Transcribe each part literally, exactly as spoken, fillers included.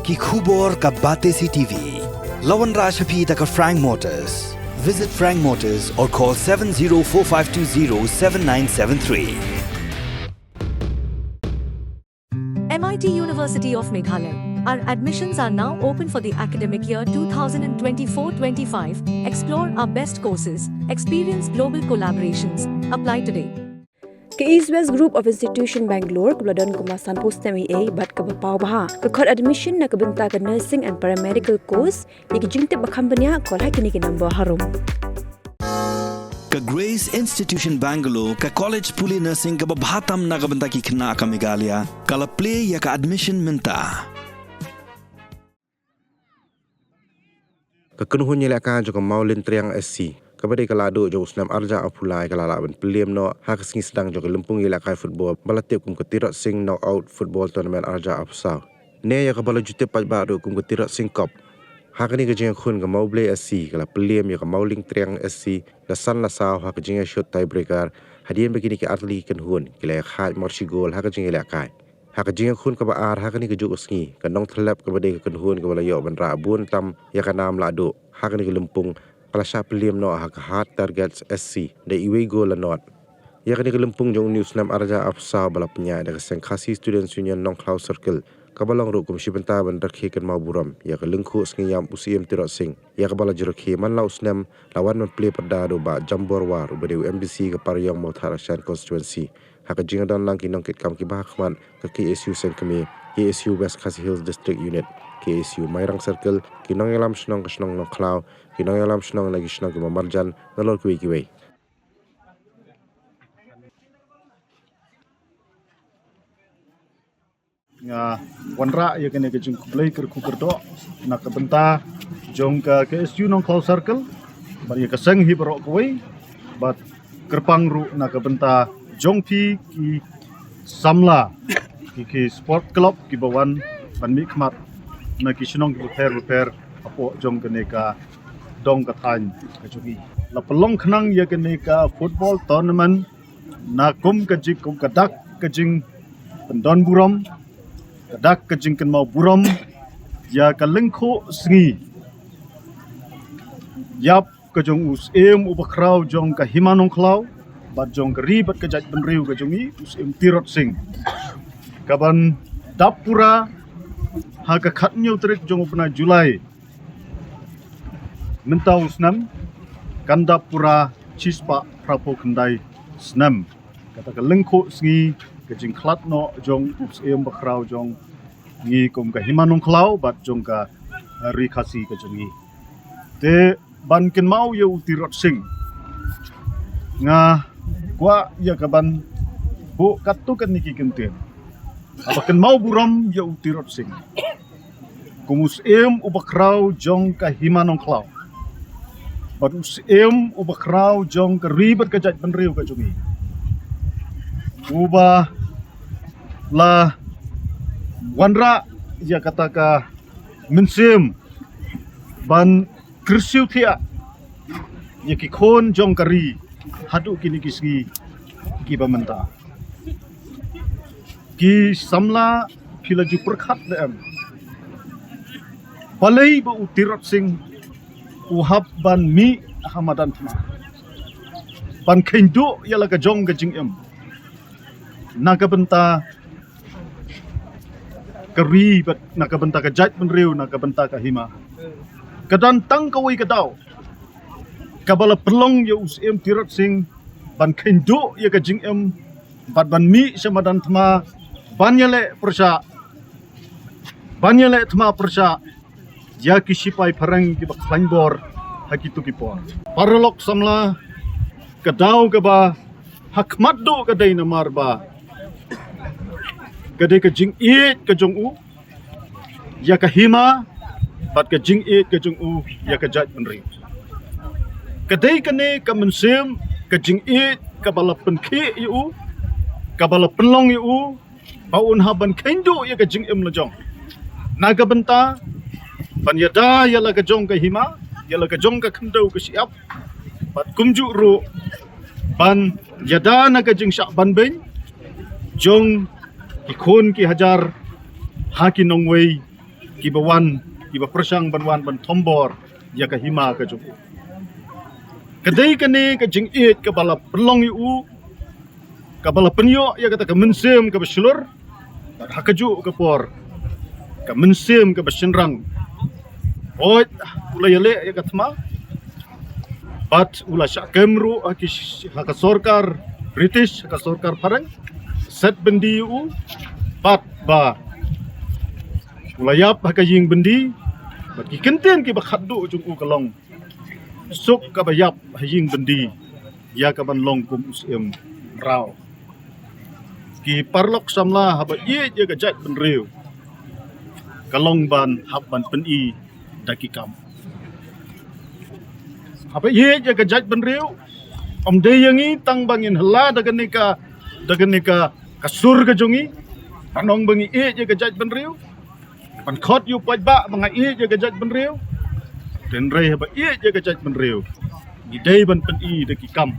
Ki khubor ka Batesi T V. La wanrah sha phi da ka Frank Motors. Visit Frank Motors or call seven zero four five two zero seven nine seven three. M I T University of Meghalaya. Our admissions are now open for the academic year two thousand twenty-four twenty-five. Explore our best courses, experience global collaborations. Apply today. Ka East West Group of Institution Bangalore kaba la don kumba sanphew snem eiei bad kaba paw bha ka khot admission na ka bynta ka nursing and paramedical course. Ïa ki jingtip ba kham bniah, call ha kine ki number harum. Ka Grace Institution Bangalore, ka college pule nursing kaba bha tam na ka bynta ki khynnah ka Meghalaya, ka la plie ïa ka admission mynta. Ka kynhun ïalehkai jong ka Mawlyntriang S C, kaba dei ka lahduh jong u snem arhajar arphew lai, ka la lah ban pynliem noh ha ka sngi sdang jong ka lympung ïalehkai football ba la tip kum ka Tirot Sing Knockout Football Tournament arhajar arphew saw. Ne ïa kaba la ju tip paidbah ruh kum ka Tirot Sing Cup. Ha kane ka jingïakhun, ka Mawblei S C ka la pynliem ïa ka Mawlyntriang S C da san la saw ha ka jingïashut tiebreaker, hadien ba kine ki artylli ki kynhun ki la ïakhaid marshi gol ha ka jingïalehkai. Ha ka jingïakhun kaba ar ha kane kajuh ka sngi, ka Nongthyllep kaba dei ka kynhun kaba la ïoh ban rah bun tam ïa ka nam lahduh ha kane ka lympung, ka la shah pynliem noh ha ka Heart Targets S C da iwei gol la nod. Ïa kane ka lympung jong une u snem arhajar arphew saw ba la pynïaid da ka seng Khasi Students Union Nongkhlaw Circle, kaba long ruh kum shi bynta ban rakhe kynmaw burom ïa ka lyngkhuh sngi ïap u Syiem Tirot Sing, ïa kaba la ju rakhe man la u snem, la wan ban plie pyrda da u Bah Jambor War uba dei u M D C ka Pariong Mawthadraishan Constituency. Ha ka jingdon lang ki nongkitkam kiba ha khmat, ka K S U Sengkmie, K S U West Khasi Hills District Unit, K S U Mairang Circle, ki nongïalam shnong ka shnong Nongkhlaw, ki nongïalam shnong na ki shnong kiba marjan, nalor kiwei kiwei. Nga wanrah ïa kane ka jingkhublei kyrkhu kyrdoh na ka bynta jong ka K S U Nongkhlaw Circle bad ïa ka seng hi baroh kawei, bad kyrpang ruh na ka bynta jong phi ki samla, ki, ki sport club kiba wan ban mihkhmat na ki shnong kiba pher bapher hapoh jong kane ka dong ka thaiñ ka jong ngi. La pynlong khnang ïa kane ka football tournament na kum ka jing, kum ka dak ka jingpyndon burom, ka dak ka jingkynmaw burom ïa ka lyngkhuh sngi ïap ka jong u Syiem uba khraw jong ka Hima Nongkhlaw bad jong ka ri bad ka jaitbynriew ka jong ngi, u Syiem Tirot Sing, kaban dap pura ha ka khathynñiew tarik jong u bnai July mynta u snem, kan dap pura shispah phraphew khyndai snem. Kata ka lyngkhuh sngi ka jingkhlad noh jong u Syiem bakhraw jong ngi kum ka Hima Nongkhlaw bad jong ka, eh, ri Khasi ka jong ngi. Te ban kynmaw ïa u Tirot Sing, nga kwah ïa kaban buh katto katne ki kyntien. Haba kynmaw burom ïa u Tirot Sing kum u Syiem uba khraw jong ka Hima Nongkhlaw bad u Syiem uba khraw jong ka ri bad ka jaitbynriew ka jong ngi, uba la wanrah ïa kata ka mynsiem ban kyrsiew thiah ïa ki khun jong ka ri haduh kine ki sngi kiba mynta. Ki samla, phi la ju pyrkhat ne em balei ba u Tirot Sing u hap ban mih ha madan thma ban kheiñ duh ïa la ka jong ka jingim na ka bynta ka ri bad na ka bynta ka jaitbynriew, na ka bynta ka Hima? Ka don tang kawei ka daw kaba la pynlong ïa u Syiem Tirot Sing ban kheiñ duh ïa ka jingim bad ban mih sha madan thma ban ïaleh pyrshah, ban ïaleh thma pyrshah ïa ki shipai phareng kiba khlaiñ bor ha kito ki por. Paralok samla, ka daw kaba ha khmat duh ka dei namar ba ka dei ka jingïeit ka jong u ïa ka Hima bad ka jingïeit ka jong u ïa ka jaitbynriew. Ka dei kane ka mynsiem ka jingïeit kaba la pynkhih ïa u, kaba la pynlong ïa u ba un hap ban kheiñ duh ïa ka jingim la jong na ka bynta ban ïada ïa la ka jong ka Hima, ïa la ka jong ka khyndew ka shyiap, bad kumjuh ruh ban ïada na ka jingshah banbeiñ jong ki khun ki hajar ha ki nongwei kiba wan, kiba pyrshang ban wan ban thombor ïa ka hima ka jong u. Ka dei kane ka jingïeit kaba la pynlong ïa u, kaba la pynïoh ïa kata ka mynsiem kaba shlur. Bad ha kajuh ka por, ka mynsiem kaba shynrang, hooid, u la ïaleh ïa ka thma. Bad u la shah kem ruh ha ki, ha ka sorkar British, ha ka sorkar phareng. Set byndi ïa u. Bad ba u la ïap ha ka ïing byndi. Bad ki kyntien kiba khatduh jong u ka long, suk kaba ïap ha ïing byndi ïa kaban long kum u syiem mraw. Ki paralok samla, haba ïeit ïa ka jaitbynriew, ka long ban hap ban pyni da ki kam. Haba ïeit ïa ka jaitbynriew, ym dei ïa ngi tang ba ngin hla da kane ka, da kane ka, ka sur ka jong ngi ban ong ba ngi ïeit ïa ka jaitbynriew, ban khot ïa u paidbah ba nga ïeit ïa ka jaitbynriew. Hynrei haba ïeit ïa ka jaitbynriew, ngi dei ban pyni da ki kam.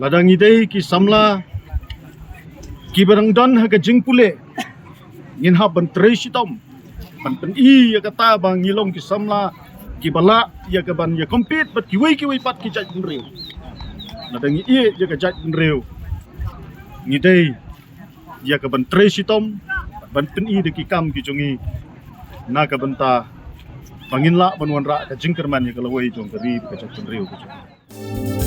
Lada ngi dei ki samla kiba dang don ha ka jingpule, ngin hap ban trei shitom ban pyni ïa kata ba ngi long ki samla kiba lah ïa kaban ïa compete bad kiwei kiwei pat ki jaitbynriew. Lada ngi ïeit ïa ka jaitbynriew, ngi dei ïa kaban trei shitom ban pyni da ki kam ki jong ngi, na ka bynta ba ngin lah ban wanrah ka jingkyrmen ïa ka lawei jong ka ri bad ka jaitbynriew ka jong ngi.